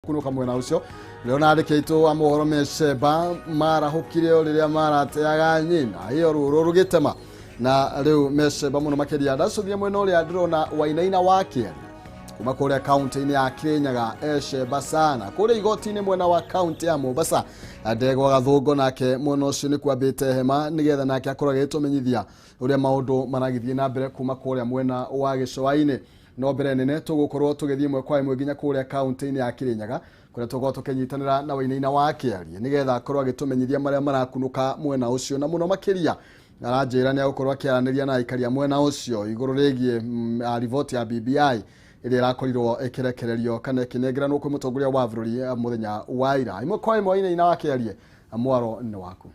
Kunuka mwena ucio rĩo andĩki aitũ a mohoro me Sheba marahũkire o rĩrĩa marateaga nyina ĩyo rũrũ rũgĩtema na rĩu me Sheba mũno makĩria. Ndacũthia mwena ũrĩa ndĩrona Wainaina wa Kĩari kuma kũrĩa kaunti-inĩ ya Kirinyaga e Sheba sana kũrĩa igoti-inĩ mwena wa kaunti ya Mombasa. Ndegwa Gathũngo nake mwena ũcio nĩ kwambĩte hema nĩgetha nake akorwo agĩtũmenyithia ũrĩa maũndũ maragĩthiĩ na mbere kuma kũrĩa mwena wa gĩcũa-inĩ. No mbere nene tũgũkorwo tũgĩthiĩ ĩmwe kwa ĩmwe nginya kũrĩa kaunti-inĩ ya Kirinyaga kũrĩa tũgũkorwo tũkĩnyitanĩra na Wainaina wa Kĩarie nĩgetha akorwo agĩtũmenyithia marĩa marakunũka mwena ũcio, na mũno makĩria aranjĩra nĩ agũkorwo akĩaranĩria na aikari a mwena ũcio igũrũ rĩgiĩ riboti ya BBI ĩrĩa ĩrakorirwo ĩkĩrekererio kana ĩkĩnengeranwo kwĩ mũtongoria wa bũrũri mũthenya wa ira. Ĩmwe kwa ĩmwe, Wainaina wa Kĩarie, mwaro nĩ waku.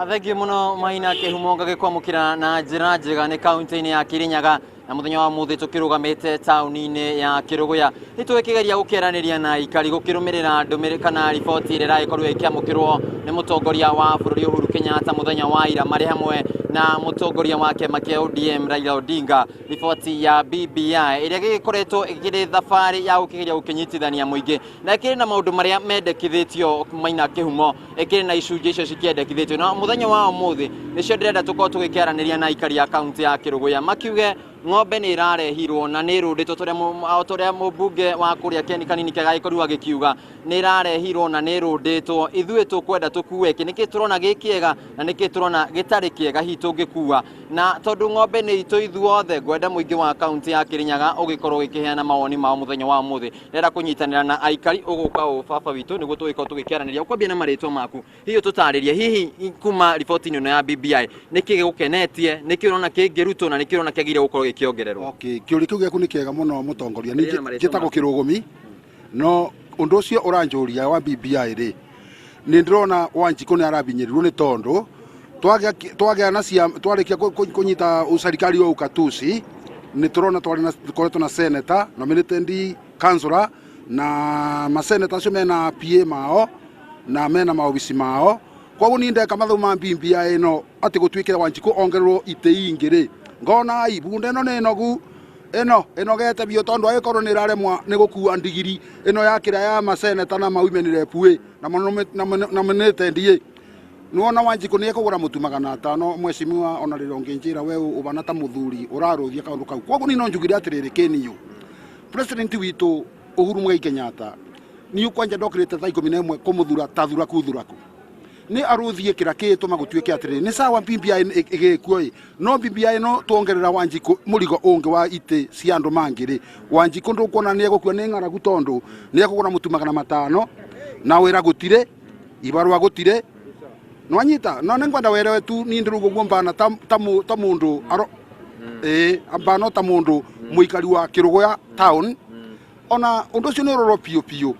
Thengiũ mũno Maina Kĩhumo, ngagĩkwamũkĩra na njĩra njega nĩ kaunti-inĩ ya Kirinyaga, na mũthenya wa mũthĩ tũkĩrũgamĩte taũni-inĩ ya Kĩrũgũya. Nĩ tũgĩkĩgeria gũkĩaranĩria na aikari gũkĩrũmĩrĩra ndũmĩrĩri kana riboti ĩrĩa ĩragĩkorirwo ĩkĩamũkĩrwo nĩ mũtongoria wa bũrũri Uhuru Kenyatta mũthenya wa ira marĩ hamwe na mũtongoria wa kĩama kĩa ODM Raila Odinga, riboti ya BBI ĩrĩa gĩgĩkoretwo ĩkĩrĩ thabarĩ ya gũkĩgeria gũkĩnyitithania mũingĩ na ĩkĩrĩ na maũndũ marĩa mendekithĩtio. Maina Kĩhumo, ĩkĩrĩ na icunjĩ icio cikĩendekithĩtio, na mũthenya wa ũmũthĩ nĩcio ndĩrenda tũkorwo tũgĩkĩaranĩria na aikari a kaunti ya Kĩrũgũya makiuge ng'ombe nĩ ĩrarehirwo na nĩ ĩrũndĩtwo o torĩa mũmbunge wa kũrĩa Keni Kanini Kega agĩkorirwo agĩkiuga nĩ ĩrarehirwo na nĩ ĩrũndĩtwo. Ithuĩ tũkwenda tũkue kĩ nĩkĩ tũrona gĩ kĩega na nĩkĩ tũrona gĩtarĩ kĩega hihi tũngĩkua, na tondũ ng'ombe nĩ itũ ithuothe, ngwenda mũingĩ wa kaunti ya Kirinyaga ũgĩkorwo ũgĩkĩheana mawoni mao mũthenya wa ũmũthĩ. Ndĩrenda kũnyitanĩra na aikari ũgũka ũũ baba witũ nĩguo tũgĩkorwo tũgĩkĩaranĩria. Ũkwambia na marĩtwa maku, hihi ũtũtarĩrie hihi kuma riboti-inĩ ĩno ya BBI nĩkĩ gĩgũkenetie, nĩkĩ ũrona kĩngĩrutwo na nĩkĩ ũrona kĩagĩrĩire gũkorwo gĩkĩongererwo? Okay, kĩũria kĩu gĩaku nĩ kĩega mũno, mũtongoria. Nĩ Ĩrĩa na marĩtwa njĩtagwo maku. Kĩrũgũmi, no ũndũ ũcio ũranjũria wa BBI rĩ, nĩ ndĩrona Wanjikũ nĩ arabinyĩrirwo nĩ tondũ twagĩa na cia twarĩkia kũnyita serikali wa ukatusi, nĩ tũrona twarĩ na tũkoretwo na senator nominated, councillor na maseneta acio mena PA mao na mena maobici mao. Koguo niĩ ndeka mathabu ma BBI ĩno atĩ gũtuĩkĩra Wanjikũ ongererwo itĩ ingĩ rĩ, ngona ibunda ĩno nĩ nogu ĩno ĩnogete biũ, tondũ agĩkorwo nĩ ĩraremwa nĩ gũkua ndigiri ĩno ya kĩrĩa ya maseneta na ma women rep ĩ na nominated ĩ. Nĩwona Wanjikũ nĩ ekũgũra mũtu 500, mheshimiwa, ona rĩrĩa ũngĩnjĩra we ũbana ta mũthuri ũrarũthia kaũndũ kau. Koguo niĩ no njugire atĩrĩrĩ, kĩniũ president witũ Uhuru Muigai Kenyatta, niĩ kwanja ndokĩrĩte thaa 11 kũmũthura ta thuraku thuraku nĩ arũthie kĩra kĩtũma gũtuĩke atĩrĩrĩ nĩ sawa BBI ĩgĩkuo ĩ, no BBI ĩno tuongerera Wanjikũ mũrigo ũngĩ wa itĩ cia andũ mangĩ rĩ, Wanjikũ ndũkuona nĩ egũkua nĩ ng'aragu, tondũ nĩ ekũgũra mũtu 500 na wĩra gũtirĩ, ibarũa gũtirĩ, nwanyita. No nĩ ngwenda werewe tu niĩ ndĩrauga ũguo mbana ta mũndũ aro ĩĩ mbana ta mũndũ mũikari wa Kĩrũgũya town, ona ũndũ ũcio nĩ ũrorwo biũ biũ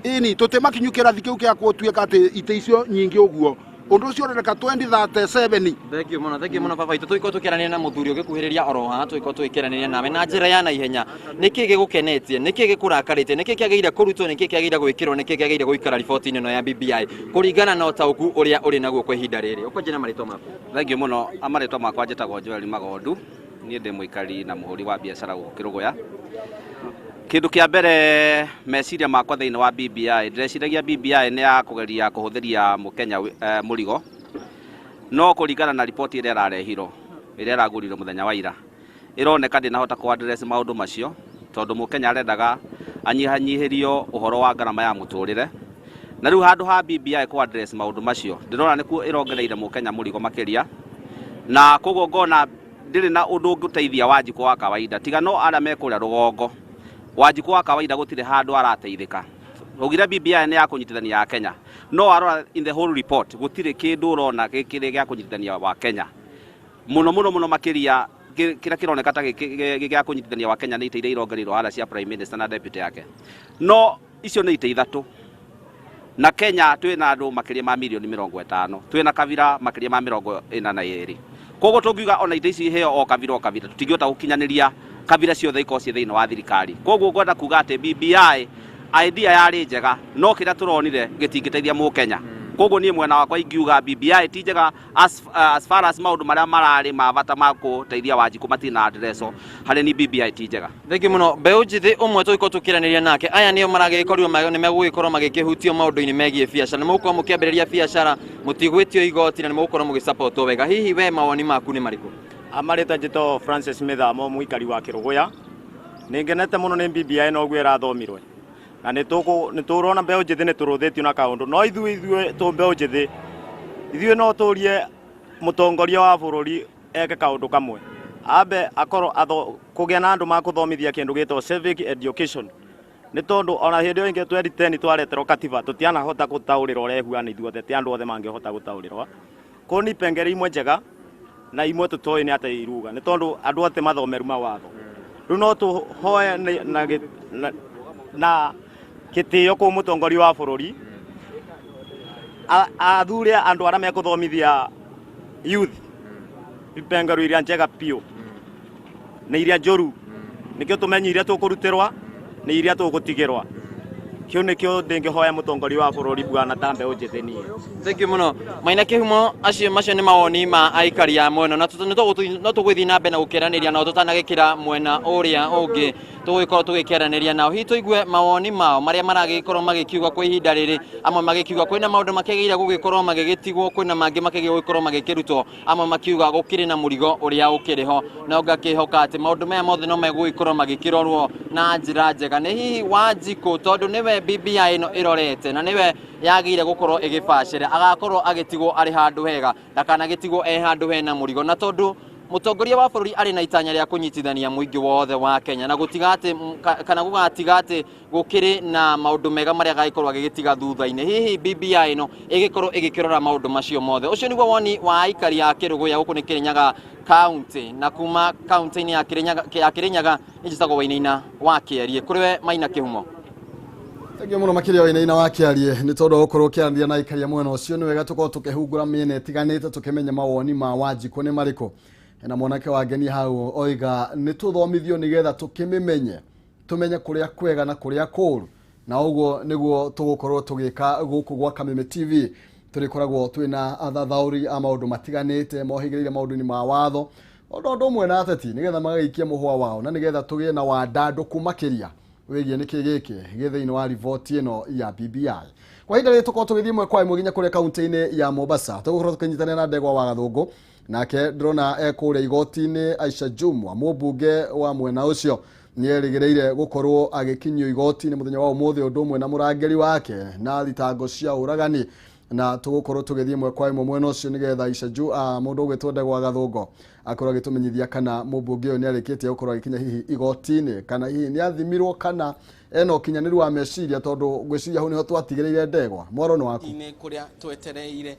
ĩni tũtĩmakinyu kĩrathi kĩu gĩa gũtuĩka atĩ itĩ icio nyingĩ ũguo ũndũ ũcio ũrereka 2037. Thengiũ mũno, thengiũ mũno baba witũ. Tũgĩkorwo tũkĩaranĩria na mũthuri ũgĩkuhĩrĩria oro haha, tũgĩkorwo tũgĩkĩaranĩria nawe na njĩra ya naihenya. Nĩkĩ gĩgũkenetie, nĩkĩ gĩkũrakarĩtie, nĩkĩ kĩagĩrĩire kũrutwo, nĩkĩ kĩagĩrĩire gwĩkĩrwo, nĩkĩ kĩagĩrĩire gũikara riboti-inĩ ĩno ya BBI kũringana na ũtaũku ũrĩa ũrĩ naguo kwa ihinda rĩrĩ? Ũkwanjia na marĩtwa maku. Thengiũ mũno. Marĩtwa makwa njĩtagwo Joel Magondu. Niĩ ndĩ mũikari na mũhũri wa biacara gũkũ Kĩrũgũya. Kĩndũ kĩa mbere meciria makwa thĩinĩ wa BBI, ndĩreciragia BBI nĩ ya kũgeria kũhũthĩria mũkenya mũrigo, no kũringana na riboti ĩrĩa ĩrarehirwo, ĩrĩa ĩragũrirwo mũthenya wa ira, ĩroneka ndĩnahota kũ address maũndũ macio, tondũ mũkenya arendaga anyihanyihĩrio ũhoro wa ngarama ya mũtũrĩre, na rĩu handũ ha BBI kũ address maũndũ macio, ndĩrona nĩkuo ĩrongereire mũkenya mũrigo makĩria, na koguo ngona ndĩrĩ na ũndũ ũngĩteithia Wanjikũ wa kawaida tiga no arĩa me kũrĩa rũgongo. Wanjikũ wa kawaida gũtirĩ handũ arateithĩka. Augire BBI nĩ ya kũnyitithania ya Kenya, no warora in the whole report gũtirĩ kĩndũ ũrona gĩkĩrĩ gĩa kũnyitithania wa Kenya mũno mũno mũno makĩria. Kĩrĩa kĩroneka ta gĩ gĩa kũnyitithania wa Kenya nĩ itĩ iria irongereirwo harĩa cia prime minister na deputy yake, no icio nĩ itĩ ithatũ, na Kenya twĩna andũ makĩria ma mirioni 50, twĩna kabira makĩria ma 42. Koguo tũngiuga ona itĩ ici iheo o kabira o kabira, tũtingĩhota gũkinyanĩria kabira ciothe ikorwo ciĩ thĩinĩ wa thirikari. Koguo ngwenda kuga atĩ BBI idea yarĩ njega, no kĩrĩa tũronire gĩtingĩteithia mũkenya. Koguo niĩ mwena wakwa ingiuga BBI ti njega as far as maũndũ marĩa mararĩ ma bata ma gũteithia Wanjikũ matina address harĩ ni BBI ti njega. Thengi muno mbeũ njĩthĩ ũmwe tũgĩkorwo tũkĩranĩria nake aya nĩo maragĩkorirwo nĩ megũgĩkorwo magĩkĩhutio maũndũ-inĩ megiĩ biacara, nĩ mũgũkorwo mũkĩambĩrĩria biacara mũtigwĩtio igoti na nĩ mũgũkorwo mũgĩsupportwo wega. Hihi we mawoni maku nĩ marĩkũ? Amarĩtwa njĩtagwo Francis Mĩthamo, mũikari wa Kĩrũgũya. Nĩ ngenete mũno nĩ BBI na ũguo ĩrathomirwe, na nĩ tũrona mbeũ njĩthĩ nĩ tũrũthĩtio na kaũndũ, no ithuĩ tũ mbeũ njĩthĩ ithuĩ no tũrie mũtongoria wa bũrũri eke kaũndũ kamwe, ambe akorwo kũgĩa na andũ makũthomithia kĩndũ gĩtagwo civic education, nĩ tondũ ona hĩndĩ ĩyo ĩngĩ 2010 twareterwo katiba tũtianahota gũtaũrĩrwo ũrĩa ĩhuana ithuothe, ti andũ othe mangĩhota gũtaũrĩrwo. Kũu nĩ ipengere imwe njega na imwe tũtoĩ nĩ atĩa iruga, nĩ tondũ andũ othe mathomeru mawatho. Rĩu no tũhoe na gĩtĩo kũu mũtongoria wa bũrũri athure andũ arĩa mekũthomithia youth ipengero iria njega biũ na iria njũru, nĩkĩo tũmenye iria tũkũrutĩrwa na iria tũgũtigĩrwa. Kĩu nĩkĩo ndĩngĩhoya mũtongoria wa bũrũri bwana ta mbeũ njĩthĩ niĩ. Thank you muno Maina Kĩhumo, acio macio nĩ mawoni ma aikari a mwena, na no tũgũthiĩ na mbere na gũkĩaranĩria nao tũtanagĩkĩra mwena ũrĩa ũngĩ tũgũgĩkorwo tũgĩkĩaranĩria nao, hihi tũigue mawoni mao marĩa maragĩkorwo magĩkiuga kwa ihinda rĩrĩ, amwe magĩkiuga kwĩna maũndũ makĩagĩrĩire gũgĩkorwo magĩgĩtigwo, kwĩna mangĩ makĩagĩrĩire gũgĩkorwo magĩkĩrutwo, amwe makiuga gũkĩrĩ na mũrigo ũrĩa ũkĩrĩ ho, na ngakĩhoka atĩ maũndũ maya mothe no megũgĩkorwo magĩkĩrorwo na njĩra njega. Nĩ hihi Wanjikũ tondũ nĩwe BBI ĩno ĩrorete na nĩwe yagĩrĩire gũkorwo ĩgĩbacĩra, agakorwo agĩtigwo arĩ handũ hega, ndakanagĩtigwo e handũ hena mũrigo, na tondũ mũtongoria wa bũrũri arĩ na itanya rĩa kũnyitithania mũingĩ wothe wa Kenya na gũtiga atĩ kana gũgatiga atĩ gũkĩrĩ na maũndũ mega marĩa agagĩkorwo agĩgĩtiga thutha-inĩ. Hihi BBI ĩno ĩgĩkorwo ĩgĩkĩrora maũndũ macio mothe? Ũcio nĩguo woni wa aikari a Kĩrũgũya gũkũ nĩ Kĩrĩnyaga county, na kuma county-inĩ ya Kĩrĩnyaga nĩ njĩtagwo Wainaina wa Kĩarie. Kũrĩ we Maina Kĩhumo. Thengiũ mũno makĩria Wainaina wa Kĩarie nĩ tondũ wa gũkorwo ũkĩaranĩria na aikari a mwena ũcio. Nĩ wega tũkorwo tũkĩhungura mĩena ĩtiganĩte tũkĩmenya mawoni ma Wanjikũ nĩ marĩkũ. Na mwanake wa ngenia hau oiga nĩ tũthomithio nĩgetha tũkĩmĩmenye, tũmenye kũrĩa kwega na kũrĩa kũũru, na ũguo nĩguo tũgũkorwo tũgĩka gũkũ gwa Kameme TV. Tũrĩkoragwo twĩna athathaũri a maũndũ matiganĩte mohĩgĩrĩire maũndũ-inĩ ma watho ũndũ ũmwe na ateti nĩgetha magagĩikia mũhũa wao na nĩgetha tũgĩe na wandandũku makĩria wĩgiĩ nĩkĩ gĩkĩ gĩ thĩinĩ wa riboti ĩno ya BBI. Kwa ihinda rĩrĩ tũkorwo tũgĩthiĩ ĩmwe kwa ĩmwe nginya kũrĩa kaunti-inĩ ya Mombasa, tũgũkorwo tũkĩnyitanĩra na Ndegwa wa Gathũngũ, nake ndĩrona e kũrĩa igoti-inĩ Aisha Jumwa mũmbunge wa mwena ũcio nĩ erĩgĩrĩire gũkorwo agĩkinyio igoti-inĩ mũthenya wa ũmũthĩ ũndũ ũmwe na mũrangĩri wake na thitango cia ũragani, na tũgũkorwo tũgĩthiĩ ĩmwe kwa ĩmwe mwena ũcio nĩgetha Aisha Jumwa mũndũ ũgwĩtwo Ndegwa Gathũngũ akorwo agĩtũmenyithia kana mũmbunge ũyũ nĩ arĩkĩtie gũkorwo agĩkinya hihi igoti-inĩ, kana hihi nĩ athimirwo kana ena ũkinyanĩru wa meciria, tondũ ngwĩciria hau nĩho twatigĩrĩire Ndegwa. Mwaro nĩ waku. Inĩ kũrĩa twetereire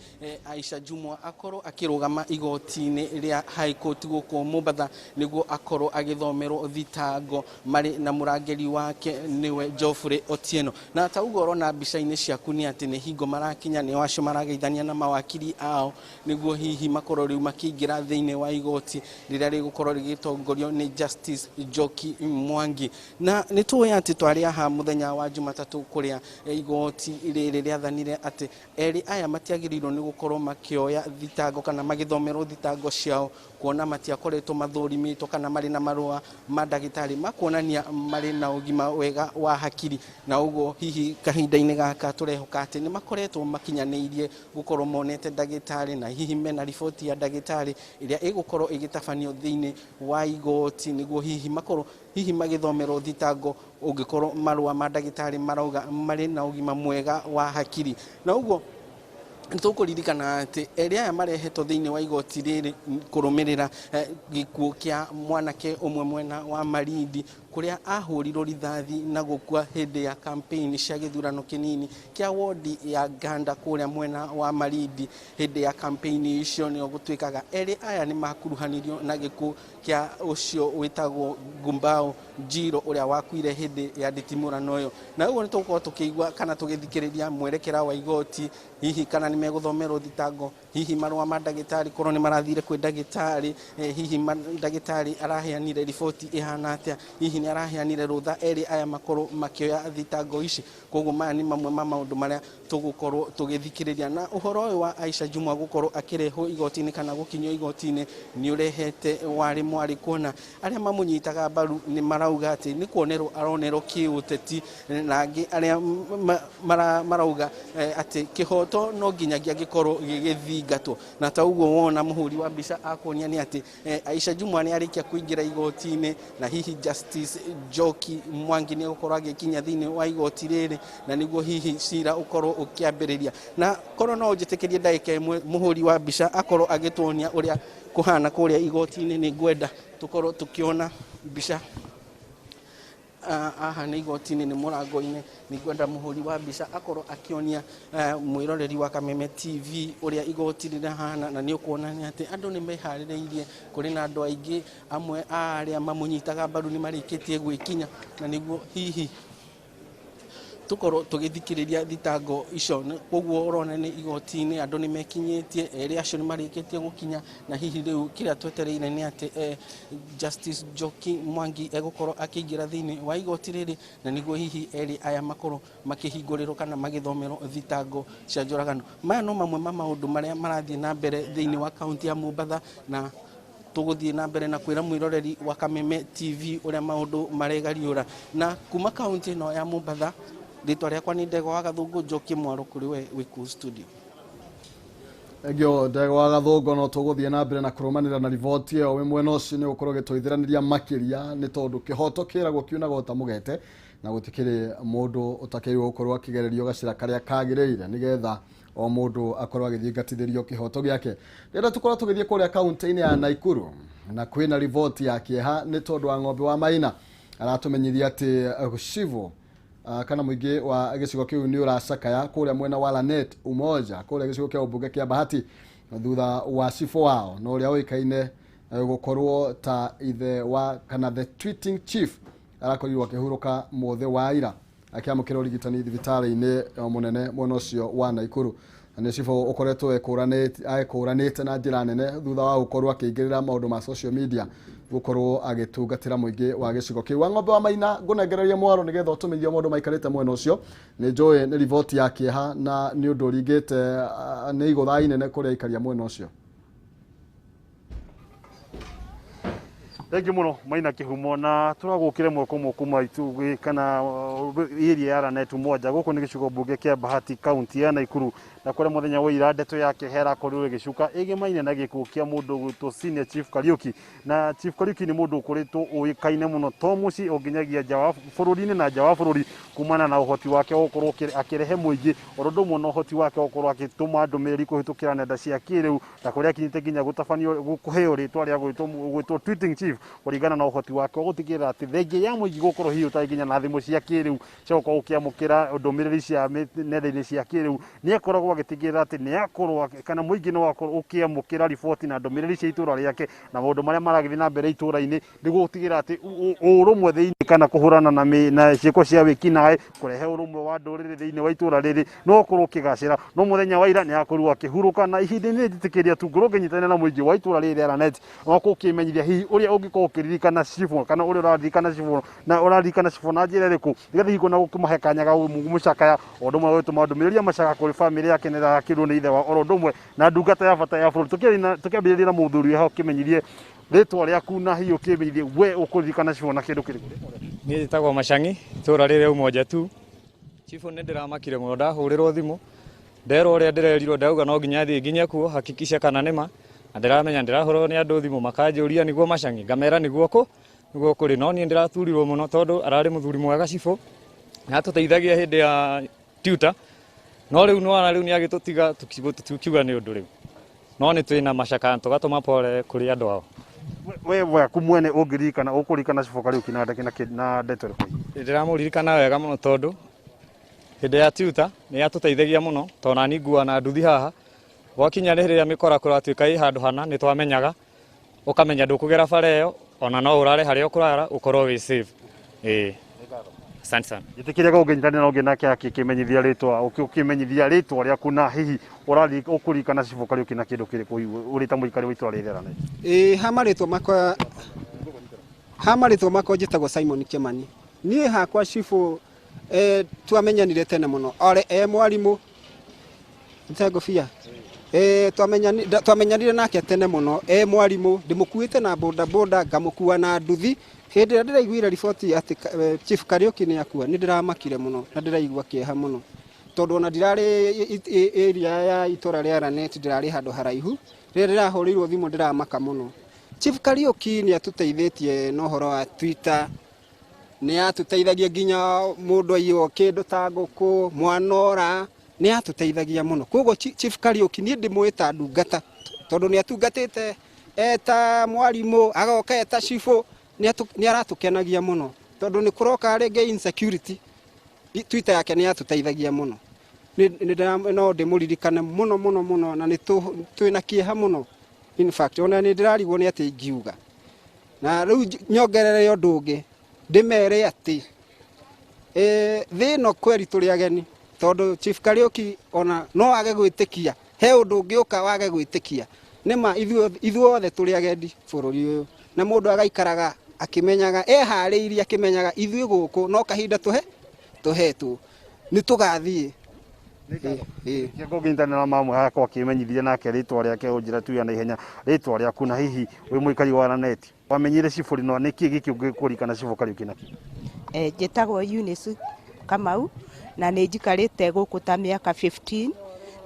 Aisha Jumwa akorwo akĩrũgama igoti-inĩ rĩa High Court gũkũ Mombatha nĩguo akorwo agĩthomerwo thitango marĩ na mũrangĩri wake nĩwe Geoffrey Otieno. Na ta ũguo ũrona mbica-inĩ ciaku nĩ atĩ nĩ hingo marakinya, nĩo acio marageithania na mawakiri ao nĩguo hihi makorwo rĩu makĩingĩra thĩinĩ wa igoti rĩrĩa rĩgũkorwo rĩgĩtongorio nĩ Justice Njoki Mwangi. Na nĩ tũĩ atĩ twarĩ haha mũthenya wa Jumatatũ kũrĩa igoti rĩrĩ rĩathanire atĩ erĩ aya matiagĩrĩirwo nĩ gũkorwo makĩoya thitango kana magĩthomerwo thitango ciao, kuona matiakoretwo mathũrimĩtwo kana marĩ na marũa ma ndagĩtarĩ ma kuonania marĩ na ũgima wega wa hakiri, na ũguo hihi kahinda-inĩ gaka tũrehoka atĩ nĩ makoretwo makinyanĩirie gũkorwo monete ndagĩtarĩ na hihi mena riboti ya ndagĩtarĩ ĩrĩa ĩgũkorwo ĩgĩtabanio thĩinĩ wa igoti nĩguo hihi makorwo hihi magĩthomerwo thitango ũngĩkorwo marũa ma ndagĩtarĩ marauga marĩ na ũgima mwega wa hakiri. Na ũguo nĩtũkũririkana atĩ erĩ aya marehetwo thĩinĩ wa igoti rĩrĩ kũrũmĩrĩra gĩkuũ kĩa mwanake ũmwe mwena wa Malindi kũrĩa ahũrirwo rithathi na gũkua hĩndĩ ya campaign cia gĩthurano kĩnini kĩa wodi ya Ganda kũrĩa mwena wa Malindi. Hĩndĩ ya campaign icio nĩo gũtuĩkaga erĩ aya nĩ makuruhanirio na gĩkuũ kĩa ũcio wĩtagwo Gumbao Njiro ũrĩa wakuire hĩndĩ ya nditimũrano ĩyo. Na ũguo nĩ tũgũkorwo tũkĩigua kana tũgĩthikĩrĩria mwerekera wa igoti, hihi kana nĩ megũthomerwo thitango, hihi marũa ma ndagĩtarĩ korwo nĩ marathire kwĩ ndagĩtarĩ, hihi ndagĩtarĩ araheanire riboti ĩhana atĩa, hihi nĩ araheanire rũtha erĩ aya makorwo makĩoya thitango ici. Koguo maya nĩ mamwe ma maũndũ marĩa Tũgũkorwo tũgĩthikĩrĩria na ũhoro ũyũ wa Aisha Jumwa gũkorwo akĩrehwo igoti-inĩ kana gũkinyio igoti-inĩ nĩ ũrehete warĩ mwarĩ, kuona arĩa mamũnyitaga mbaru nĩ marauga atĩ nĩ kuonerwo aronerwo kĩũteti, na angĩ arĩa marauga atĩ kĩhoto no nginyagia gĩkorwo gĩgĩthingatwo. Na ta ũguo wona mũhũri wa mbica akuonia nĩ atĩ Aisha Jumwa nĩ arĩkia kũingĩra igoti-inĩ, na hihi Justice Njoki Mwangi nĩ egũkorwo agĩkinya thĩinĩ wa igoti rĩrĩ, na nĩguo hihi cira ũkorwo ũkĩambĩrĩria. Na korwo no ũnjĩtĩkĩrie ndagĩka ĩmwe, mũhũri wa mbica akorwo agĩtuonia ũrĩa kũhana kũrĩa igoti-inĩ, nĩ ngwenda tũkorwo tũkĩona mbica. Haha nĩ igoti-inĩ, nĩ mũrango-inĩ. Nĩ ngwenda mũhũri wa mbica akorwo akĩonia mwĩroreri wa Kameme TV ũrĩa igoti rĩrahana, na nĩ ũkuona nĩ atĩ andũ nĩ meharĩrĩirie, kũrĩ na andũ aingĩ. Amwe a arĩa mamũnyitaga mbaru nĩ marĩkĩtie gwĩkinya, na nĩguo hihi tũkorwo tũgĩthikĩrĩria thitango icio. Koguo ũrona nĩ igoti-inĩ, andũ nĩ mekinyĩtie, erĩ acio nĩ marĩkĩtie gũkinya, na hihi rĩu kĩrĩa twetereire nĩ atĩ Justice Njoki Mwangi egũkorwo akĩingĩra thĩinĩ wa igoti rĩrĩ, na nĩguo hihi erĩ aya makorwo makĩhingũrĩrwo kana magĩthomerwo thitango cia njũragano. Maya no mamwe ma maũndũ marĩa marathiĩ na mbere thĩinĩ wa kaunti ya Mombatha, na tũgũthiĩ na mbere na kwĩra mwĩroreri wa Kameme TV ũrĩa maũndũ maregariũra. Na kuma kaunti ĩno ya Mombatha, rĩtwa rĩakwa nĩ Ndegwa wa Gathũngũ. Njokie mwaro kũrĩ we wĩ kũu studio. Thengio, Ndegwa wa Gathũngũ. No tũgũthiĩ na mbere na kũrũmanĩrĩra na riboti ĩyo wĩ mwena ũcio, nĩ gũkorwo gĩtũithĩranĩria makĩria, nĩ tondũ kĩhoto kĩragwo kiunagwo ta mũgete, na gũtikĩrĩ mũndũ ũtakĩrĩirwo gũkorwo akĩgererio gacĩra karĩa kagĩrĩire, nĩgetha o mũndũ akorwo agĩthingatithĩrio kĩhoto gĩake. Rĩrĩa tũkorwo tũgĩthiĩ kũrĩa kaunti-inĩ ya Naikuru, na kwĩna riboti ya kĩeha, nĩ tondũ wa Ng'ombe wa Maina aratũmenyithia atĩ Shivo kana mũingĩ wa gĩcigo kĩu nĩ ũracakaya kũrĩa mwena wa Lanet Umoja, kũrĩa gĩcigo kĩa ũmbunge kĩa Bahati, thutha wa cibũ wao na ũrĩa ũĩkaine gũkorwo ta ithe wa kana the tweeting chief arakorirwo akĩhurũka mũthĩ wa ira akĩamũkĩra ũrigitani thibitarĩ-inĩ mũnene mwena ũcio wa Naikuru. Na nĩ cibũ ũkoretwo ekũranĩte na njĩra nene thutha wa gũkorwo akĩingĩrĩra maũndũ ma social media, gũkorwo agĩtungatĩra mũingĩ wa gĩcigo kĩu. Wa Ng'ombe wa Maina, ngũnengereria mwaro nĩgetha ũtũmenyithie maũndũ maikarĩte mwena ũcio. Nĩ njũĩ nĩ riboti ya kĩeha na nĩ ũndũ ũringĩte nĩ igũtha inene kũrĩ aikaria mwena ũcio. Thengiũ mũno, Maina Kĩhumo. Na tũragũkĩre mweko ũmwe kuma itugĩ kana area ya Lanet Umoja. Gũkũ nĩ gĩcigo mbunge kĩa Bahati, kaunti ya Naikuru, na kũrĩa mũthenya wa ira ndeto ya kĩeha ĩrakorirwo ĩgĩcuka ĩgĩmaine na gĩkuũ kĩa mũndũ ũgwĩtwo Senior Chief Kariuki. Na Chief Kariuki nĩ mũndũ ũkoretwo ũĩkaine mũno to mũciĩ o nginyagia nja wa bũrũri-inĩ na nja wa bũrũri, kumana na ũhoti wake wa gũkorwo akĩrehe mũingĩ, oro ũndũ ũmwe na ũhoti wake wa gũkorwo agĩtũma ndũmĩrĩri kũhĩtũkĩra nenda cia kĩrĩu, na kũrĩa akinyĩte nginya gũtabanio kũheo rĩtwa rĩa gwĩtwo tweeting chief, kũringana na ũhoti wake wa gũtigĩrĩra atĩ thengia ya mũingĩ gũkorwo hihi ũtarĩ nginya na thimũ cia kĩrĩu cia gũkorwo ũkĩamũkĩra ndũmĩrĩri cia nenda-inĩ cia kĩrĩu, nĩ akoragwo agĩtigĩrĩra atĩ nĩ akorwo kana mũingĩ nĩ wakorwo ũkĩamũkĩra riboti na ndũmĩrĩri cia itũra rĩake na maũndũ marĩa maragĩthiĩ na mbere itũra-inĩ, nĩguo gũtigĩrĩra atĩ ũrũmwe thĩinĩ kana kũhũrana na ciĩko cia wĩkinaĩ, kũrehe ũrũmwe wa ndũrĩrĩ thĩinĩ wa itũra rĩrĩ no ũkorwo ũkĩgacĩra. No mũthenya wa ira nĩ akorirwo akĩhurũka, na ihinda-inĩ rĩrĩ njĩtĩkĩria tu ngorwo ngĩnyitanĩra na mũingĩ wa itũra rĩrĩ rĩa Lanet, wakorwo ũkĩmenyithia hihi ũrĩa ũngĩkorwo ũkĩririkana cibũ, kana ũrĩa ũraririkana cibũ na ũraririkana cibũ na njĩra ĩrĩkũ, nĩgetha hihi na gũkĩmahe kanya ga gũmũcakaya, o ũndũ ũmwe gũtũma ndũmĩrĩri ya macaka kũrĩ bamĩrĩ yake nĩ ĩrakĩrwo nĩ ithe wa oro ũndũ ũmwe na ndungata ya bata ya bũrũri. Tũkĩambĩrĩria na mũthuri haha, ũkĩmenyithie rĩtwa rĩaku na hihi ũkĩmenyithie we ũkũririkana cibũ na kĩndũ kĩrĩkũ. Niĩ njĩtagwo Macang'i, itũra rĩrĩa Umoja tu. Chifu nĩ ndĩramakire mũno ndahũrĩrwo thimũ, nderwo ũrĩa ndĩrerirwo, ndauga no nginya thiĩ nginya kuo hakikisha kana nĩ ma, na ndĩramenya ndĩrahũrĩrwo nĩ andũ thimũ makanjũria nĩguo Macang'i, ngamera nĩguo kũ nĩguo kũrĩ. No niĩ ndĩraturirwo mũno tondũ ararĩ mũthuri mwega cibũ, nĩ atũteithagia hĩndĩ ya tuta, no rĩu nĩwona rĩu nĩ agĩtũtiga tũkiuga nĩ ũndũ rĩu, no nĩ twĩna macaka tũgatũma pole kũrĩ andũ ao. We waku mwene ũngĩririkana, ũkũririkana cibũ Kariuki na ndeto ĩrĩkũ? Ndĩramũririkana wega mũno tondũ hĩndĩ ya tuta nĩ yatũteithagia mũno, tondũ nani ngua na nduthi haha, gwakinya nĩ rĩrĩa mĩkora kũratuĩka ĩ handũ hana, nĩ twamenyaga, ũkamenya ndũkũgera bara ĩyo, ona no ũrare harĩa ũkũrara ũkorwo wĩ safe. Ĩĩ, asante sana. Njĩtĩkĩria ũngĩnyitanĩra na ũngĩ nake akĩmenyithia rĩtwa, ũkĩmenyithia rĩtwa rĩaku na hihi ũkũririkana cibũ Kariuki na kĩndũ kĩrĩkũ hihi ũrĩ ta mũikari wa itũra rĩrĩ rĩa Lanet? Ĩĩ, ha marĩtwa makwa njĩtagwo Simon Kimani. Niĩ hakwa cibũ twamenyanire tene mũno, ore e mwarimũ. Nte ngũbia. Twamenyanire nake tene mũno e mwarimũ, ndĩmũkuĩte na boda boda, ngamũkua na nduthi. Hĩndĩ ĩrĩa ndĩraiguire riboti atĩ Chief Kariuki nĩ akua, nĩ ndĩramakire mũno na ndĩraigua kĩeha mũno, tondũ ona ndirarĩ area ya itũra rĩa Lanet, ndĩrarĩ handũ haraihu. Rĩrĩa ndĩrahũrĩirwo thimũ, ndĩramaka mũno. Chief Kariuki nĩ atũteithĩtie na ũhoro wa Twitter, nĩ atũteithagia nginya mũndũ aiywo kĩndũ ta ngũkũ, mwana ora, nĩ atũteithagia mũno. Koguo Chief Kariuki niĩ ndĩmũĩ ta ndungata, tondũ nĩ atungatĩte eta mwarimũ, agoka eta cibũ, nĩ aratũkenagia mũno, tondũ nĩ kũroka rĩngĩ insecurity, Twitter yake nĩ yatũteithagia mũno. No ndĩmũririkane mũno mũno mũno, na nĩ twĩna kĩeha mũno. In fact, ona nĩ ndĩrarigwo nĩ atĩ ingiuga na rĩu nyongerere ũndũ ũngĩ, ndĩmere atĩ thĩ ĩno kweri tũrĩ ageni, tondũ Chief Kariuki ona no age gwĩtĩkia he ũndũ ũngĩũka wage gwĩtĩkia. Nĩma ithuothe tũrĩ agendi bũrũri ũyũ, na mũndũ agaikaraga akĩmenyaga, eharĩirie akĩmenyaga ithuĩ gũkũ no kahinda tũhe tũhetwo, nĩ tũgathiĩ. Kĩongo ngĩnyitanĩra mamwe hakwa akĩmenyithia nake rĩtwa rĩake, ũnjĩra tu ya naihenya rĩtwa rĩaku, na hihi wĩ mũikari wa Lanet, wamenyire cibũ rĩ, no nĩkĩ gĩkĩ ũngĩkũririkana cibũ Kariuki nakĩo? Njĩtagwo Eunice Kamau na nĩ njikarĩte gũkũ ta mĩaka 15,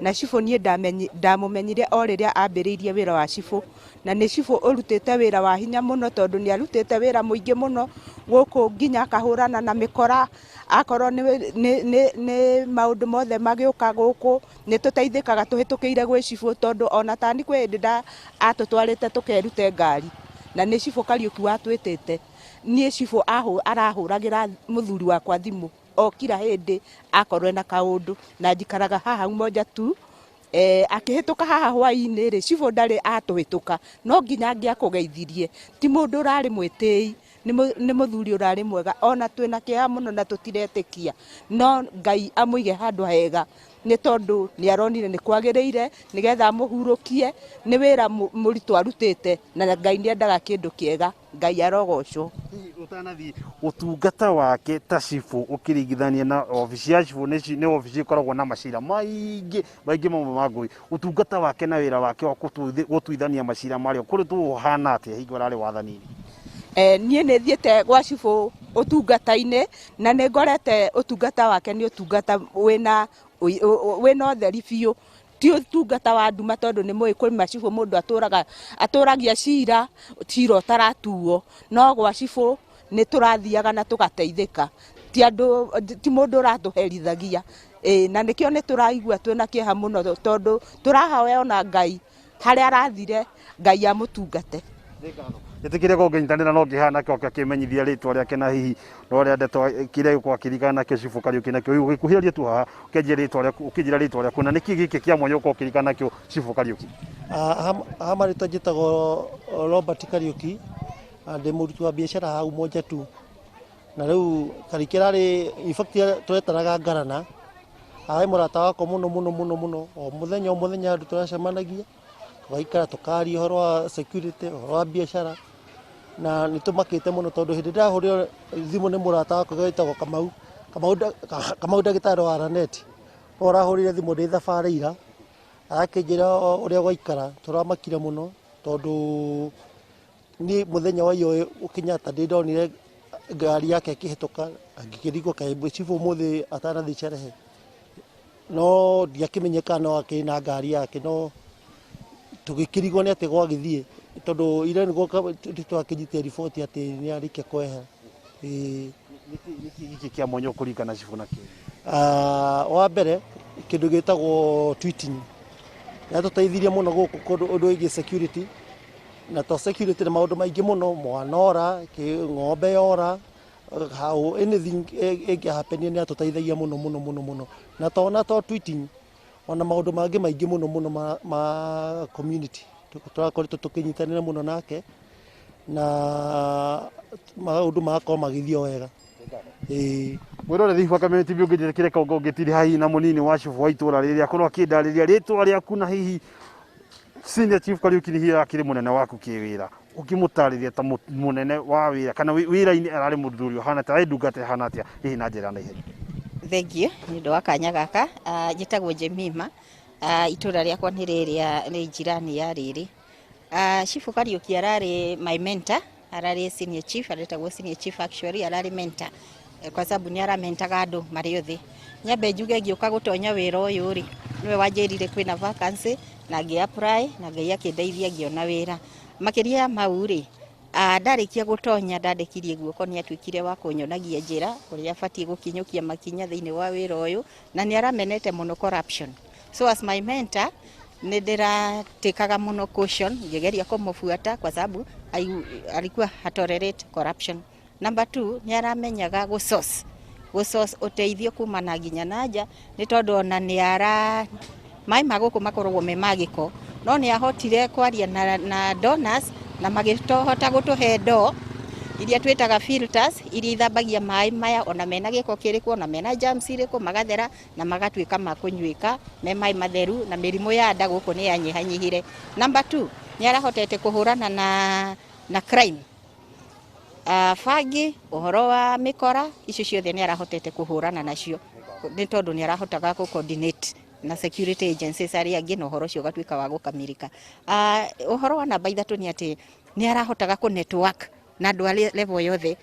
na cibũ niĩ ndamũmenyire o rĩrĩa ambĩrĩirie wĩra wa cibũ, na nĩ cibũ ũrutĩte wĩra wa hinya mũno, tondũ nĩ arutĩte wĩra mũingĩ mũno gũkũ, nginya akahũrana na mĩkora. Akorwo nĩ maũndũ mothe magĩũka gũkũ, nĩ tũteithĩkaga tũhĩtũkĩire gwĩ cibũ, tondũ ona tani kwĩ hĩndĩ atũtwarĩte tũkerute ngari, na nĩ cibũ Kariuki watwĩtĩte. Niĩ cibũ arahũragĩra mũthuri wakwa thimũ o kila hĩndĩ akorwo ena kaũndũ, na njikaraga haha Umoja tu. Akĩhĩtũka haha hwaĩ-inĩ rĩ, cibũ ndarĩ atũhĩtũka no nginya angĩakũgeithirie. Ti mũndũ ũrarĩ mwĩtĩi, nĩ mũthuri ũrarĩ mwega. Ona twĩna kĩeha mũno na tũtiretĩkia, no Ngai amũige handũ hega, nĩ tondũ nĩ aronire nĩ kwagĩrĩire nĩgetha amũhurũkie. Nĩ wĩra mũritũ arutĩte, na Ngai nĩ endaga kĩndũ kĩega. Ngai arogocwo. Ũtanathiĩ, ũtungata wake ta cibũ ũkĩringithania na obici ya cibũ, nĩ obici ĩkoragwo na macira maingĩ maingĩ mamwe ma ngũĩ, ũtungata wake na wĩra wake wa gũtuithania macira marĩa kũrĩ tũhana atĩa hingo ĩrarĩ wathani-inĩ? Niĩ nĩ thiĩte gwa cibũ ũtungata-inĩ, na nĩ ngorete ũtungata wake nĩ ũtungata wĩna ũtheri biũ, ti ũtungata wa nduma, tondũ nĩ mũĩ kwĩ macibũ mũndũ atũraga atũragia cira, cira ũtaratuo. No gwa cibũ nĩ tũrathiaga na tũgateithĩka, ti andũ, ti mũndũ ũratũherithagia. Ĩ na nĩkĩo nĩ tũraigua twĩna kĩeha mũno, tondũ tũrahoya ona Ngai harĩa arathire, Ngai amũtungate. Njĩtĩkĩrie korwo ngĩnyitanĩra no ngĩhana nake oke akĩmenyithia rĩtwa rĩake, na hihi no ũrĩa ndeto kĩrĩa gĩkorwo akĩririkana nakĩo cibũ Kariuki nakĩo. Ũgĩkuhĩrĩria tu haha, ũkĩanjia rĩtwa rĩaku, ũkĩnjĩra rĩtwa rĩaku, na nĩkĩ gĩkĩ kĩa mwanya ũkorwo ũkĩririkana nakĩo cibũ Kariuki? Ha marĩtwa njĩtagwo Robert Kariuki, ndĩ mũruti wa biacara hau Umoja tu. Na rĩu Kariuki ararĩ, in fact, twetanaga Ngarana, arĩ mũrata wakwa mũno mũno mũno mũno. O mũthenya o mũthenya andũ tũracemanagia, tũgaikara tũkaria ũhoro wa security, ũhoro wa biacara, na nĩ tũmakĩte mũno, tondũ hĩndĩ ndĩrahũrĩrwo thimũ nĩ mũrata wakwa wĩtagwo Kamau, Kamau ndagĩtarĩ wa Lanet, no arahũrire thimũ ndĩ thabarĩ ira, arakĩnjĩra ũrĩa gwaikara. Tũramakire mũno, tondũ niĩ mũthenya wa iyo Kenyatta ndĩ ndonire ngari yake ĩkĩhĩtũka, ngĩkĩrigwo kaĩ cibũ ũmũthĩ atanathiĩ sherehe, no ndiakĩmenye kana no akĩrĩ na ngari yake. No tũgĩkĩrigwo nĩ atĩ gwagĩthiĩ, tondũ ira nĩguo twakĩnyitire riboti atĩ nĩ arĩkia kwehera. Ĩĩ. Nĩkĩ gĩkĩ kĩa mwanya ũkũririkana cibũ nakĩo? Wa mbere, kĩndũ gĩtagwo tweeting yatũteithirie mũno gũkũ kũndũ ũndũ wĩgiĩ security, na to security, na maũndũ maingĩ mũno, mwana ora, ng'ombe yora, how anything ĩngĩhapenire, nĩ atũteithagia mũno mũno mũno mũno. Na to tweeting, ona maũndũ mangĩ maingĩ mũno mũno ma community tũrakoretwo tũkĩnyitanĩra mũno nake, na maũndũ magakorwo magĩthiĩ o wega. Ĩĩ. Mwĩrore wa Kameme TV, ũngĩnjĩtĩkĩre kaunga ũngĩtirĩ hihi na mũnini wa cibũ wa itũra rĩrĩa akorwo akĩndarĩria rĩtwa rĩaku, na hihi senior chief Kariuki nĩ hihi akĩrĩ mũnene waku kĩwĩra, ũngĩmũtarĩria ta mũnene wa wĩra kana wĩra-inĩ ararĩ mũthuri ũhana ta arĩ ndungata ĩhana atĩa hihi na njĩra ya naihenya? Thengiũ nĩ ũndũ wa kanya gaka. Njĩtagwo Jemima. Itũra rĩakwa nĩ rĩrĩa nĩ jirani ya rĩrĩ. Chifu Kariuki ararĩ my mentor, ararĩ senior chief, aretagwo senior chief actually, ararĩ mentor kwa sababu nĩ aramentaga andũ marĩ othe. Nyambe njuge ngĩũka gũtonya wĩra ũyũ rĩ, nĩwe wanjĩrire kwĩna vacancy na ngĩ apply na Ngai akĩndeithia ngĩona wĩra. Makĩria ya mau rĩ, ndarĩkia gũtonya ndandĩkirie guoko nĩ atuĩkire wa kũnyonagia njĩra ũrĩa batiĩ gũkinyũkia makinya thĩinĩ wa wĩra ũyũ, na nĩ aramenete mũno corruption. So as my mentor nĩ ndĩratĩkaga mũno caution ngĩgeria kũmũbuata kwa sababu alikuwa hatolerate corruption. Number 2, nĩ aramenyaga gũ source ũteithio kumana nginya na nja, nĩ tondũ ona nĩ ara maĩ ma gũkũ makoragwo me ma gĩko, no nĩ ahotire kwaria na donors na magĩtohota gũtũhe ndoo iria twĩtaga filters, iria ithambagia maĩ maya ona mena gĩko kĩrĩkũ, ona mena germs irĩkũ, magathera na magatuĩka ma kũnyuĩka me maĩ matheru, na mĩrimũ ya nda gũkũ nĩ yanyihanyihire. Number 2, nĩ arahotete kũhũrana na crime, bangi, ũhoro wa mĩkora, icio ciothe nĩ arahotete kũhũrana nacio nĩ tondũ nĩ arahotaga gũ coordinate na security agencies arĩa angĩ na ũhoro ũcio ũgatuĩka wa gũkamirika. Ũhoro wa namba 3 nĩ atĩ nĩ arahotaga kũ network na andũ a level yothe,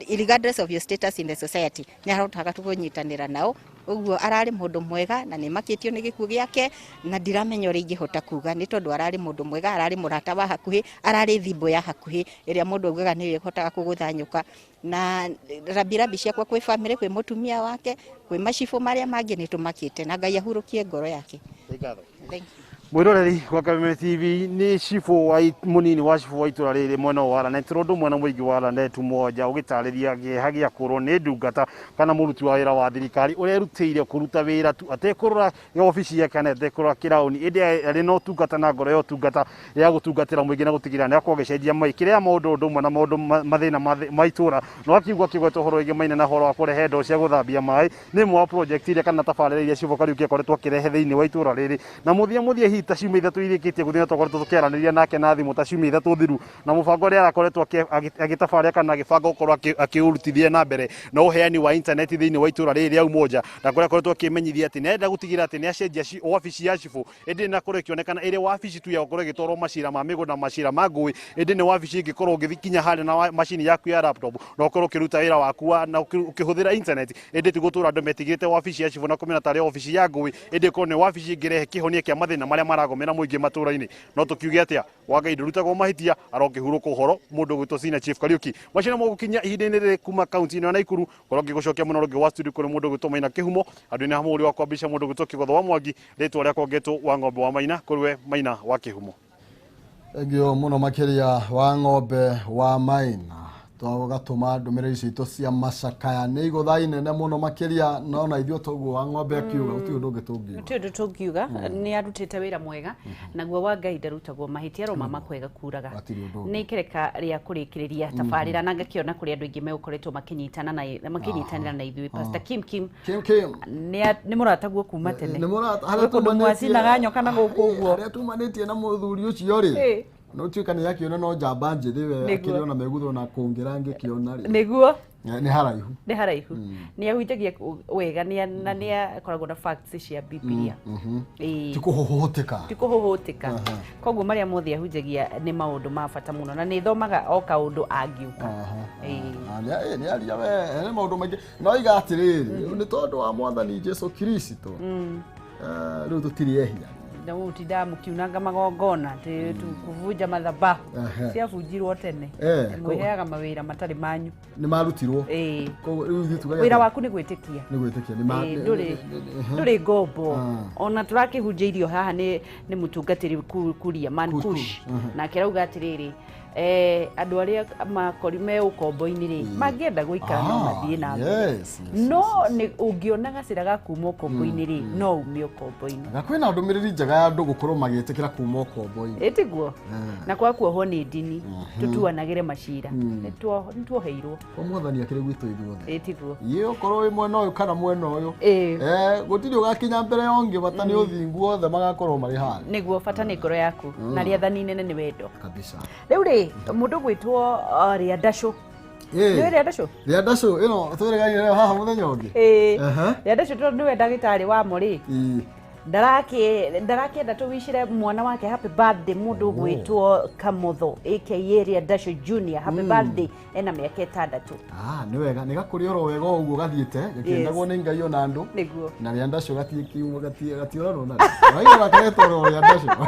regardless of your status in the society, nĩ arahotaga kũnyitanĩra nao. Ũguo ararĩ mũndũ mwega na nĩ makĩtio nĩ gĩkuũ gĩake, na ndiramenya ũrĩa ingĩhota kuga, nĩ tondũ ararĩ mũndũ mwega, ararĩ mũrata wa hakuhĩ, ararĩ thimbo ya hakuhĩ ĩrĩa mũndũ augaga nĩyo ĩhotaga kũgũtha nyoka. Na rambirambi ciakwa kwĩ family, kwĩ mũtumia wake, kwĩ macibũ marĩa mangĩ, nĩ tũmakĩte, na Ngai ahurũkie ngoro yake. Thank you. Mwiroreri wa Kameme TV, nĩ cibũ wa mũnini wa cibũ wa itũra rĩrĩ mwena wa Lanet Road, mwena mũingĩ wa Lanet Moja, ũgĩtarĩria kĩeha gĩa kũrwo nĩ ndungata kana mũruti wa wĩra wa thirikari ũrĩa erutĩire kũruta wĩra tu atekũrora obici yake kana atekũrora kĩraũni, ĩndĩ arĩ na ũtungata na ngoro ya ũtungata ya gũtungatĩra mũingĩ na gũtigĩrĩra nĩ akorwo agĩcenjia maikĩre ya maũndũ ũndũ ũmwe na maũndũ mathĩna ma itũra. No akiuga akĩgweta ũhoro wĩgiĩ maina na ũhoro wa kũrehe ndoo cia gũthambia maĩ nĩ ĩmwe wa project iria kana tabarĩra iria cibũ Kariuki akoretwo akĩrehe thĩinĩ wa itũra rĩrĩ. Na mũthia mũthia, hihi ta ciumia 3 irĩkĩtie gũthiĩ na tũkoretwo tũkĩaranĩria nake na thimũ ta ciumia 3 thiru, na mũbango ũrĩa arakoretwo agĩtabarĩra kana agĩbanga gũkorwo akĩũrutithia na mbere na ũheani wa internet thĩinĩ wa itũra rĩrĩ rĩa Umoja, na kũrĩa akoretwo akĩmenyithia atĩ nĩarenda gũtigĩrĩra atĩ nĩacenjia wabici ya cibũ, ĩndĩ nĩakorwo ĩkĩonekana ĩrĩ wabici tu ya gũkorwo ĩgĩtwarwo macira ma mĩgũnda, macira ma ngũĩ, ĩndĩ nĩ wabici ĩngĩkorwo ũgĩthiĩ harĩa na macini yaku ya laptop na ũkorwo ũkĩruta wĩra waku na ũkĩhũthĩra internet, ĩndĩ ti gũtũra andũ metigĩrĩte wabici ya cibũ na kũmĩona tarĩ wabici ya ngũĩ, ĩndĩ ĩkorwo nĩ wabici ĩngĩrehe kĩhonia kĩa mathĩna marĩa maragomera mũingĩ matũra-inĩ. No tũkiuge atĩa, wa Ngai ndũrutagwo mahĩtia, arokĩhurũka ũhoro mũndũ ũgwĩtwo Senior Chief Kariuki. Macio nĩmo gũkinya ihinda-inĩ rĩrĩ kuma kaunti ĩno ya Naikuru. Korwo ngĩgũcokia mũno rũngĩ wa studio kũrĩ mũndũ ũgwĩtwo Maina Kĩhumo, andũ-inĩ ha mũhũri wa kwambĩrĩria mũndũ ũgwĩtwo Kĩgotho wa Mwangi, rĩtwa rĩakwa ngetwo wa ng'ombe wa Maina, kũrĩ we Maina wa Kĩhumo. Thengio mũno makĩria wa ng'ombe wa Maina. Tũgatũma ndũmĩrĩri citũ cia macakaya nĩ igũtha inene mũno makĩria, no na ithuĩ toguo wa ng'ombe akiuga gũtirĩ ũndũ ũngĩ tũngiuga. Gũtirĩ ũndũ tũngiuga, nĩ arutĩte wĩra mwega, naguo wa Ngai ndarutagwo mahĩtia, roma makwega kuraga. Hatirĩ ũndũ ũngĩ. Nĩ ikereka rĩa kũrĩkĩrĩria tabarĩra, na ngakĩona kũrĩ andũ aingĩ megũkoretwo makĩnyitana na makĩnyitanĩra na ithuĩ. Pastor Kim Kim. Kim Kim. Nĩ mũrataguo kuma tene. Nĩ mũrata Gwĩ kũndũ mwacinaga nyoka na gũkũ ũguo. Harĩa tumanĩtie na mũthuri ũcio rĩ, no tuĩka nĩ akĩona no njamba njĩthĩ we. Akĩrĩ ona meguthwo na kũngĩra ngĩkĩona rĩ. Nĩ haraihu. Nĩ haraihu, nĩ ahunjagia wega na nĩ akoragwo na facts cia Bibilia. Ti kũhũhũtĩka. Ti kũhũhũtĩka. Koguo marĩa mothe ahunjagia nĩ maũndũ ma bata mũno, na nĩ thomaga o kaũndũ angiũka. Nĩ aria we nĩ maũndũ maingĩ, no iga atĩrĩrĩ, rĩu nĩ tondũ wa mwathani Jesu Kristo, rĩu tũtirĩ ehia. Na mũtindaga mũkiunanga magongona atĩ kuvunja madhabahu. Ciabunjirwo tene. Mwĩheaga mawĩra matarĩ manyu. Nĩ marutirwo. Koguo rĩu ithuĩ tugaga Wĩra atĩa? waku nĩ gwĩtĩkia. Nĩ gwĩtĩkia nĩ Ndũrĩ ngombo. Ona tũrakĩhunjĩirio haha nĩ mũtungatĩri Kuria Man Kush, Kush. Kush. Nake arauga atĩrĩrĩ, andũ arĩa makori me ũkombo-inĩ rĩ, mangĩenda gũikara no mathiĩ na mbere. No nĩ ũngĩona gacĩra ga kuma ũkombo-inĩ rĩ, no ume ũkombo-inĩ. Na kwĩna ndũmĩrĩri njega ya andũ gũkorwo magĩtĩkĩra kuma ũkombo-inĩ. Ĩtiguo na kwa kuohwo nĩ ndini, tũtuanagĩre macira. Nĩtuoheirwo. Kwa mwathani akĩrĩ gwitũ ithuothe. Ĩtiguo. Ĩ ũkorwo wĩ mwena ũyũ kana mwena ũyũ, gũtirĩ ũgakinya mbere ya ũngĩ, bata nĩ ũthingu, othe magakorwo marĩ harĩa. Nĩguo, bata nĩ ngoro yaku, na rĩathani inene nĩ wendo. Kabisa. Rĩu rĩ, mũndũ gwĩtwo Rĩandacũ. Nĩũĩ Rĩandacũ? Rĩandacũ ĩno twĩrĩgaire nayo haha mũthenya ũngĩ. Ĩĩ. Aha. Rĩandacũ tondũ nĩwe ndagĩtarĩ wamo rĩ, Ndarakĩenda tũwicire mwana wake happy birthday, mũndũ ũgwĩtwo Kamotho aka Rĩa Junior, happy birthday, ena mĩaka 6. Ah, nĩ wega, nĩ gakũrĩ oro wega o ũguo gathiĩte gakĩendagwo nĩ Ngai ona andũ. Nĩguo. Na rĩa ndacio gatikiuma gatiũranwo narĩo. Ũraigua karetwo oro rĩa ndacio.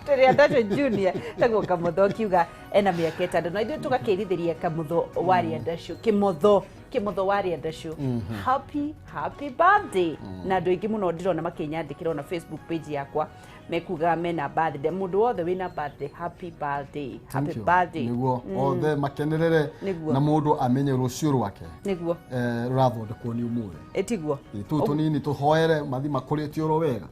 Rĩa Ndacio Junior taguo Kamotho akiuga ena mĩaka 6, na ithuĩ tũgakĩrithĩria Kamotho wa Rĩa Ndacio, Kĩmotho, Kĩmotho wa Rĩa Ndacio, happy happy birthday. Na andũ aingĩ mũno ndĩrona makĩnyandĩkĩra ona Facebook page yakwa mekuga mena birthday. Mũndũ wothe wĩna birthday, happy birthday, happy Thank you. birthday. Nĩguo othe makenerere. Nĩguo. Na mũndũ amenye rũciũ rwake Nĩguo. Rũrathondekwo nĩ ũmũthĩ. Ĩtiguo. Tũu tũnini tũhoere mathi makũrĩte oro wega,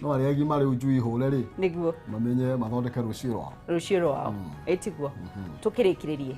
no arĩa agima rĩu njui hũre rĩ, Nĩguo. mamenye mathondeke rũciũ rwao. Rũciũ rwao, ĩtiguo. Tũkĩrĩkĩrĩrie.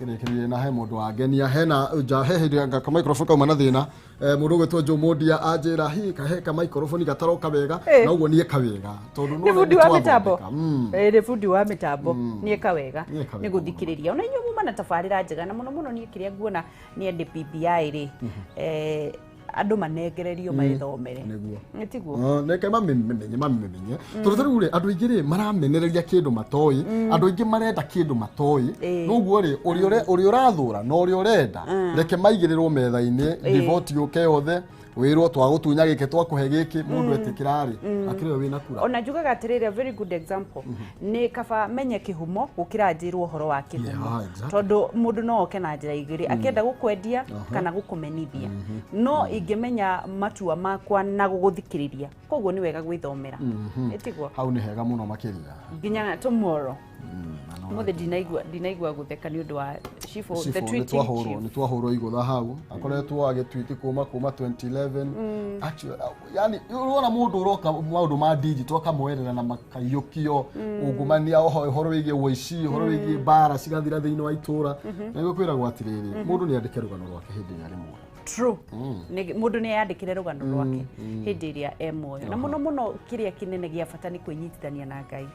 Kĩrĩkĩrĩrie na he mũndũ wangenia hena nja he hĩndĩ anga ka microphone kauma na thĩna, mũndũ ũgwĩtwo Joe Mondia anjĩra hi kahe ka microphone gataroka wega. Na ũguo niĩ wega tondũ Nĩ nĩwona bundi wa mĩtambo. nĩtwathondeka. Nĩ bundi wa mĩtambo, nĩeka wega. Nĩeka Nĩ wega. gũthikĩrĩria ona inyuĩ muma na tabarĩra njega, na mũno mũno niĩ kĩrĩa nguona nĩ andĩ BBI rĩ, andũ manengererio maĩthomere. Nĩguo. Nĩtiguo. Neke mamenye mamenye, tondũ tarĩu rĩ, andũ aingĩ rĩ maramenereria kĩndũ matoĩ, andũ aingĩ marenda kĩndũ matoĩ. Noguo rĩ, ũrĩa ũrathũra na ũrĩa ũrenda, reke maigĩrĩrwo metha-inĩ, riboti yũke yothe, wĩrwo twagũtunya gĩkĩ, twakũhe gĩkĩ, mũndũ etĩkĩra rĩ, akĩrĩ we wĩna kura. Ona njugaga atĩrĩrĩ, a very good example nĩ kaba menye kĩhumo gũkĩra njĩrwo ũhoro wa kĩhumo. Tondũ mũndũ no oke na njĩra igĩrĩ, akĩenda gũkwendia kana gũkũmenithia, no ingĩmenya matua makwa na gũgũthikĩrĩria, koguo nĩ wega gwĩthomera. Ĩtiguo. Hau nĩ hega mũno makĩria. Nginya tomorrow. Ũmũthĩ ndinaigua gũtheka nĩ ũndũ wa Chifu, the Chifu, nĩ tweeting twahũrwo chief. Nĩ twahũrwo igũtha hau, akoretwo agĩtwiti kuma 2011 actually. Yani ũrona mũndũ ũroka maũndũ ma digital akamoerera na makaiyũkio ungumania, ũhoro wĩgiĩ ũici, ũhoro wĩgiĩ mbara cigathira thĩinĩ wa itũra. Na nĩguo kwĩragwo atĩrĩrĩ, mũndũ nĩ andĩke rũgano rwake hĩndĩ ĩrĩa arĩ muoyo. True. Mũndũ nĩ eyandĩkĩre rũgano rwake hĩndĩ ĩrĩa e muoyo, na mũno mũno kĩrĩa kĩnene gĩa bata nĩ kwĩnyitithania na Ngai.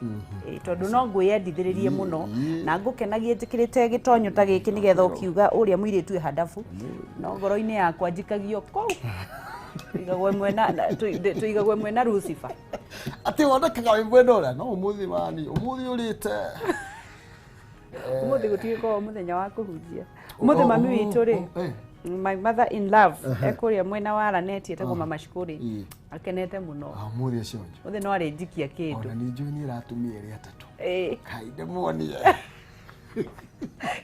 Tondũ no ngwĩyendithĩrĩrie mũno na ngũkenagie njĩkĩrĩte gĩtonyo ta gĩkĩ nĩgetha ũkiuga ũrĩa mũirĩtu e handabu, no ngoro-inĩ yakwa njikagio kũu tũigagwo ĩmwe na Lucifer. Atĩ wonekaga wĩ mwena ũrĩa, no ũmũthĩ mani ũmũthĩ ũrĩte. Ũmũthĩ gũtigĩkorwo mũthenya wa kũhunjia ũmũthĩ. Mami witũ rĩ, my mother in love, ekũrĩa mwena wa Laneti, etagwo Mama Shukuri, akenete mũno. Ũmũthĩ ũcio njo Ũmũthĩ no arĩnjikia kĩndũ. Ona nĩ njũĩ nĩ ĩratumia ĩrĩ atatũ. Kai ndĩmuonie.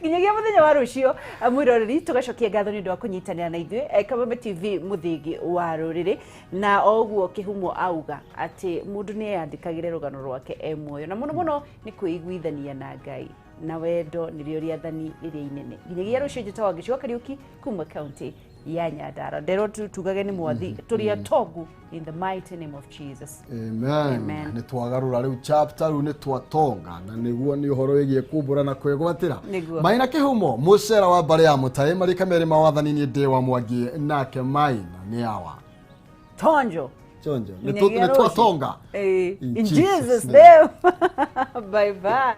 Nginyagia mũthenya wa rũciũ, mwĩroreri, tũgacokia ngatho nĩ ũndũ wa kũnyitanĩra na ithuĩ. Kameme TV, mũthingi wa rũrĩrĩ. Na o ũguo kĩhumo auga atĩ mũndũ nĩ eyandĩkagĩre rũgano rwake e muoyo, na mũno mũno nĩ kwĩiguithania na Ngai na wendo nĩrĩo rĩathani rĩrĩa inene. Nginyagia rũciũ, njĩtagwo Ngĩcigo Kariũki kuma kaunti ya Nyandarua. Nderwo tugage nĩ mwathi tũrĩ atongu in the mighty name of Jesus. Amen. Amen. Nĩ twagarũra rĩu chapter, rĩu nĩ twatonga, na nĩguo nĩ ũhoro wĩgiĩ kumbũra na kwĩgwatĩra. Nĩguo. Maina kĩhumo mũcera wa mbarĩ ya mũtaĩ marĩ kamerĩ ma wathani, nĩ ndĩ wa Mwangi nake Maina nĩ awa Tonjo. Chonjo. Nĩ Nginyagia nĩ rũciũ. twatonga. In In Jesus Jesus' name. Bye bye.